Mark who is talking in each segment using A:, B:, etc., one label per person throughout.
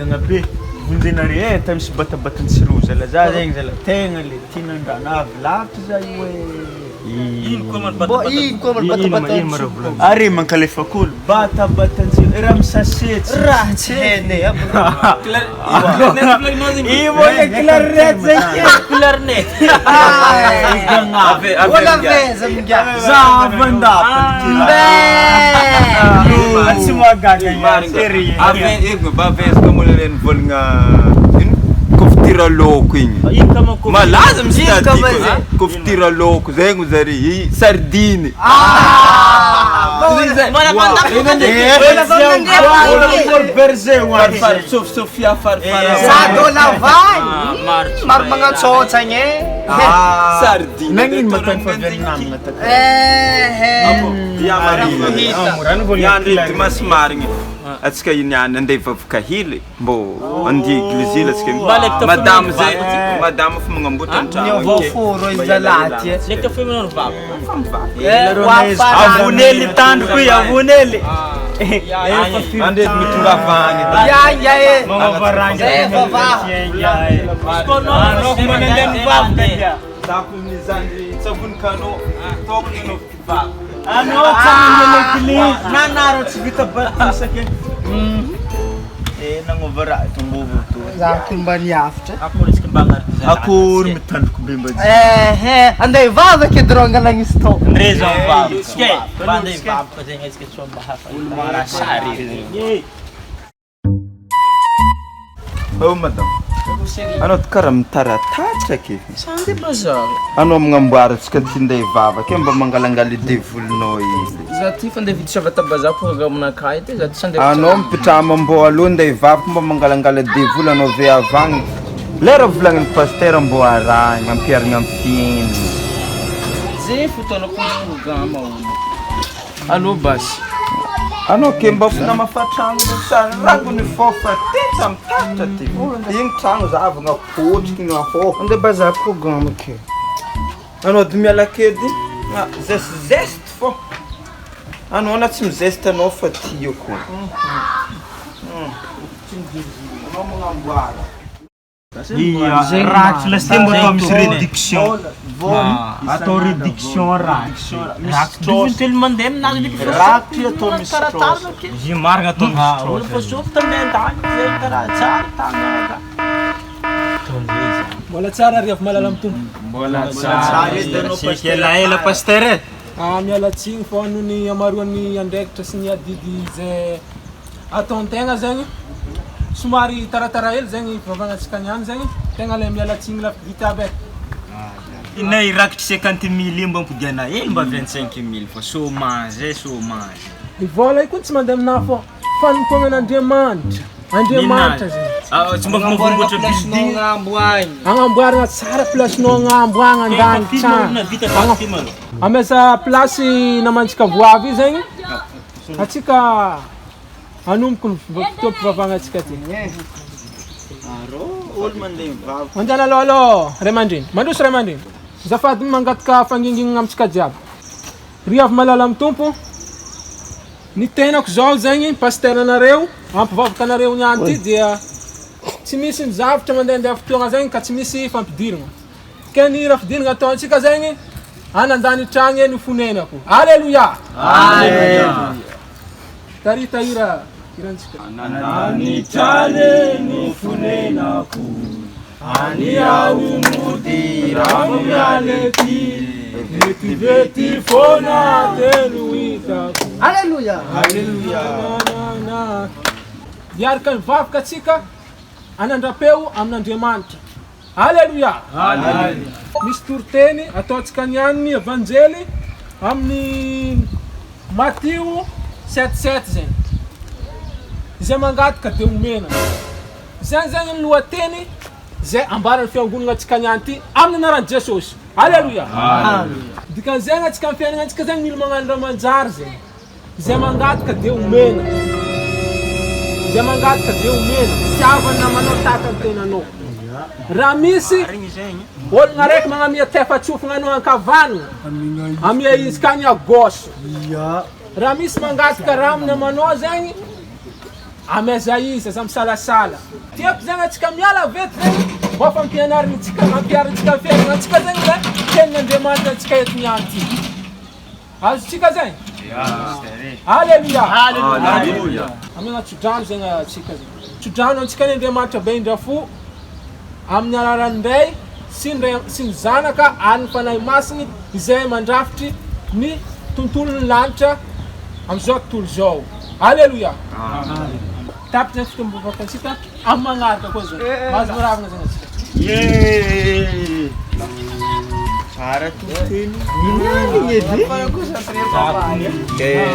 A: Miadagna be, vonjenareo eh, ta misy batabatan-tsilo zala, za zegny zala tegna le tianandrana avy lavitra za io eh.
B: Ino koa man
C: Mbô ino koa man batabatan-tsilo.
A: Are mankalefak'olo, batabatan-tsilo, raha misase tsy
C: Raha tsy hainay aby.
A: Io moa le clarinette zay ke.
B: Clarinette.
C: Mbola veza minga.
A: Za avy andafy. Tsy mahagaga ihany. Sérieux.
D: Avy mbola le nivolagna ino kofitira laoko igny. Malaza misy
C: Ino
D: tady
C: kama zay?
D: kofitira laoko zegny zare i sardine.
C: Ah!
D: Zay.
B: Mbola mandafy
D: Farifary Sofia farifary.
C: Sady lavany.
B: Maro tsy
C: Maro
B: mahay.
C: magnantsontsa agny e.
D: Sardine.
A: Nagnino matany fa avy any namagna taty?
C: Eh.
D: Niandry dimasy marigny atsika iny any andeha hivavaka hely mbô andeha eglizy hely atsika
B: Mba like tafo
D: madame zay
B: mivavaka.
D: madame fa magnamboatra ny tragno
C: Niova foro izy zalahy ty.
B: Ndraiky tafo manao vava.
A: Avonely tandroko io, avonely.
D: Andeha mitondra avagny
C: Ya ya e.
A: Magnova
C: Zay vavaha.
A: Anao manandeha mivavaka dia.
D: Zako mizandry tsavonikanao tokony anao vavaka.
A: Anao tsy mandeha l'église. Nanaro tsy vita batisa ke. Eh nagnova raha tombovy to.
C: Za ko mba niafitra.
B: Akory izy mba agnaraka.
A: Akory mitandroko be mba.
C: Eh eh, andeha hivavaka edy rô angalagna izy tô.
A: Ndre zao mivavaka.
B: Tsika e, mba andeha hivavaka zegny izy tsy mba hafa. Olo marasary.
D: Oh madame. Anao ty karaha mitaratatra ke.
B: Sandy bazary.
D: Anao magnamboara antsika ty ndeha hivavaka e mba mangalangala devolinao izy.
B: Za ty fa andeha viditra vatabazaha programme-nakay ty za ty tsy andeha
D: Anao mipitrama mbô aloha ndeha hivavaka mba mangalangala devoly anao ve avagny. Lera volagnin'ny pasteur mbô arahigna ampiharigna amin'ny fiainana.
B: Zay fotoana ko misy programme olo. Allô basy.
D: Anao ke mba fo namafa tragno sarangony fô fa tetsa mitatitra ty. Igny tragno zahavagna potriky gny ahô.
C: Andeha bazary programme ke.
D: Anao dy miala kedy ah, zeste zeste fô. Anao na tsy mizeste anao fa tiako. Anao magnamboara.
A: Raha lasite mba atao misy réduction. Atao réduction raha.
B: Dofiny mandeha aminazy ndraiky fa
A: Rakitry atao misy
B: karaha
A: Izy marina atao misy
B: Olo fa sofy tamin'ny andany zay karaha tsara tany
E: Mbola tsara ry avy malala amin'ny Tompo.
A: Mbola tsara. Elaela pasteur e.
E: Ah, miala tsiny fa noho ny hamaroan'ny andraikitra sy ny adidy izay ataon-tegna zegny, somary taratara hely zegny fivavahantsika niany zegny, tegna le miala tsiny lafy vita aby e.
A: Inay rakitry 50 mille io mba ampodiana hely mba 25 mille fa chômage e chômage.
E: Ny vôla io koa tsy mandeha aminahy fô fanompoagna an'Andriamanitra, Andriamanitra zegny.
A: Ah, tsy mba mamboatra building.
E: Agnamboarana tsara place-nao agnambo agny an-danitra agny. Amesa place namantsika voavy io zegny, atsika hanomboka ny fotoam-pivavahana antsika ty.
D: Olo mandeha mivavaka.
E: Mandeha aloha aloha ray aman-dreny, mandroso ray aman-dreny. Azafady mangataka fanginginana amintsika jiaby. Ry avy malala amin'ny Tompo, ny tenako zao zegny pasteur anareo, ampivavaka anareo niany ty dia tsy misy ny zavatra mandehandeha fotoagna zegny ka tsy misy fampidirana. Ke ny hira fidirana ataontsika zegny, any an-danitra agny no fonenako. Alléluia!
A: Amen.
E: Tarita hira hirantsika.
A: An-danitra no fonenako, any aho mody raha vao miala ety, vetivety foana dia no hitako.
C: Alléluia.
E: Alléluia. Na, na, na. Hiaraka hivavaka atsika hanandra-peo amin'Andriamanitra. Alléluia. Misy toriteny ataontsika niany ny Evanjely amin'ny Matio 7 7 zegny. Izay mangataka dia omena. Izany zegny ny lohateny izay ambaran'ny fiangonana antsika niany ty amin'ny anaran'i Jesosy. Alléluia. Dikan'izegny antsika amin'ny fiainana antsika zegny mila magnano raha manjary zegny. Izay mangataka dia omena. Izay mangataka dia omena. Tiava ny namanao tahaka ny tenanao. Raha misy olona araiky magnamia tefa-tsofina anao ankavanana, amia izy ka ny à gauche. Raha misy mangataka raha amin'ny namanao zegny, Amaiza iza, aza misalasala. Tiako zegny antsika miala avy eto zegny mba fampianarintsika, ampiharintsika amin'ny fiaignanantsika zegny ilay tenin'Andriamanitra antsika eto niany ty. Azontsika zegny? Aleloia!
A: Aleloia!
E: Amena tsodrano zegny antsika zegny. Tsodrano antsika ny Andriamanitra be indra fo amin'ny alalan'ny Ray sy ny Ray sy ny Zanaka ary ny Fanahy Masiny izay mandrafitry ny tontolon'ny lanitra amin'izao tontolo izao. Aleloia! Tapitra ny fotoam-bavaka antsika amin'ny magnaraka koa zay. Mahazo miravina zany antsika.
A: Yeee! Tsara toriteny. Niany edy. Eh,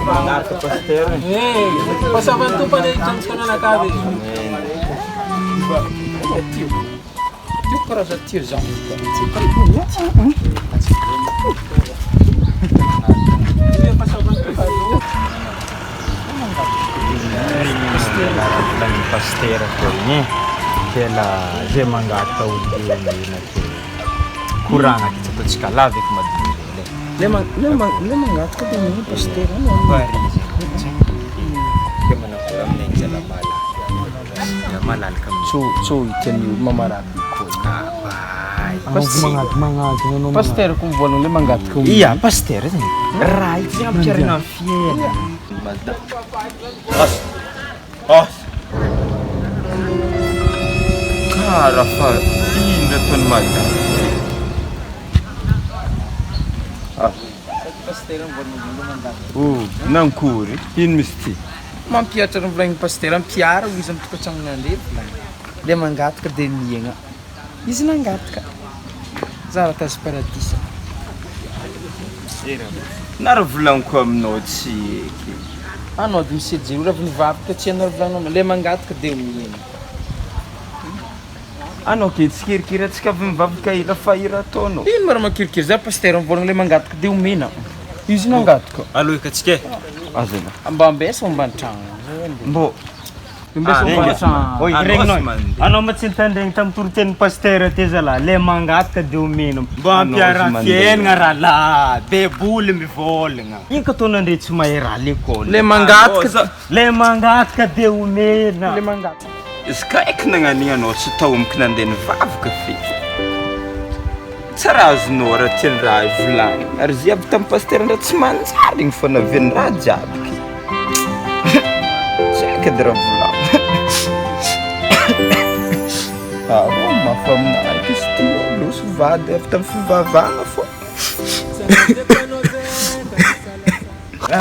A: manaraka pasteur.
E: Eh, fahasoavan'ny Tompo anie hiditra amintsika mianakavy.
B: Tio. Tio karaza tio zao.
A: Volagnin'ny pasitera teo igny e, kela zay mangataka olombelona ke koragna ty tsy ataontsika lava eky mademoiselle e.
B: Le mangataka de omena pasitera anao.
A: Pare zegny tsy ke manakory aminay zala malalaka malalaka aminay.
B: Tsô hitan'ny olo mamaraka koa.
A: Abay.
B: Pasitera ko mivolagna le mangataka omena.
A: Ia pasitera zegny raha io tsy ampiharina amin'ny fiainana. Asa. Asa. Kara fa ino ataon'i madame ty? Asa. Oh, nankory? Ino misy ty?
B: Mampihatra ny volagnin'ny pasitera ampiara hoy izy amin'ny tokantragnon'andre volagny. Le mangataka de miegna. Izy nangataka. Za raha tazo paradisa.
D: Na raha volagniko aminao tsy eky.
B: Anao de misejery olo avy nivavaka tsy hainao raha volagninao le mangataka de omena.
D: Anao ke tsy kirikiri antsika avy mivavaka ela fa ira ataonao.
B: Ino ma raha makirikiry za pasitera mivolagna le mangataka de omena. Izy nangataka.
A: Allo eka tsika e.
D: Azala.
B: Mba ambesa momba ny tragno.
D: Mbô.
B: Ambesa momba ny tragno.
A: Oy, regninao e. Anao ma tsy nitandregny tamin'ny toritenin'ny pasitera teo zalahy, le mangataka de omena. Mba ampiaraha fiainagna rahalahy, baiboly mivôlagna. Ino ka ataonandre tsy mahay raha lekôly?
B: Le mangataka.
A: Le mangataka de omena.
B: Le mangataka.
D: Izy ka eky nagnanigny anao tsy tao amiko nandeha nivavaka feky. Tsara azonao raha tiany raha volagnina. Ary izy avy tamin'ny pasitera ndra tsy manjary igny fa naviany raha jiaby ke. Tsy haiko edy raha volagnina. Arô mafy aminahy eky izy ty loso vady avy tamin'ny fivavahana fô.
B: Le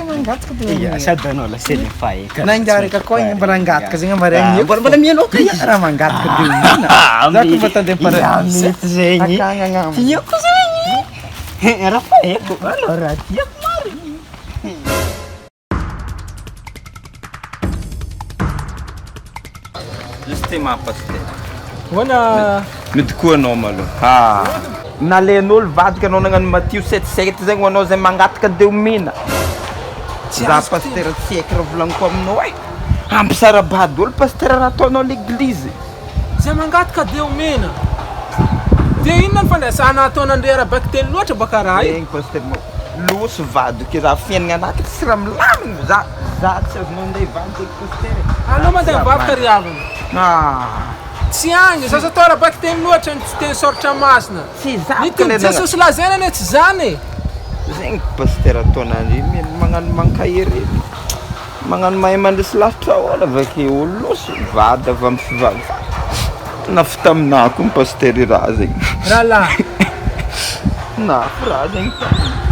B: mangataka de
A: Ia, sady anao lasa le fa eka.
C: Nangaraka koa igny mbola angataka zegny amaraigny io.
A: Mbola mbola mianao ka
C: Ia, raha mangataka de omena. Za koa mba tandeha paradisa.
A: Mety zegny.
C: Akagny agnambo.
A: Tiako zegny. Raha fa haiko, anao raha tiako marigny.
D: Justement pasitera.
E: Ahoana?
D: Midikoa anao malôha. Ha. Nalain'olo vadika anao nagnano Matio sept sept zegny ho anao zay mangataka de omena. Za pasitera tsy haiko raha volagniko aminao e. Hampisara-bady olo pasitera raha ataonao l'église.
E: Zay mangataka de omena. De inona ny fandraisana ataon'Andrea ara-bakiteny loatra baka raha io?
D: Regny pasitera loso vadiko za fiaignana anahy tsy raha milamigny za za tsy azonao andeha hivadika eky pasitera e.
E: Aleo mandeha mivavaka ry havana.
D: Ah.
E: Tsy agny, za atao ara-bakiteny loatra ny tsy teny soratra masina.
D: Tsy za
E: Ny tian'i Jesosy lazaina anie tsy zany e.
D: Zegny pasitera ataonandre magnano mankahery magnano mahay mandresy lahatra olo avake olo loso vady avy amin'ny fivavahana. Nafy taminahy koa ny pasitera i raha zegny.
E: Rahalahy.
D: Nafy raha zegny taminy.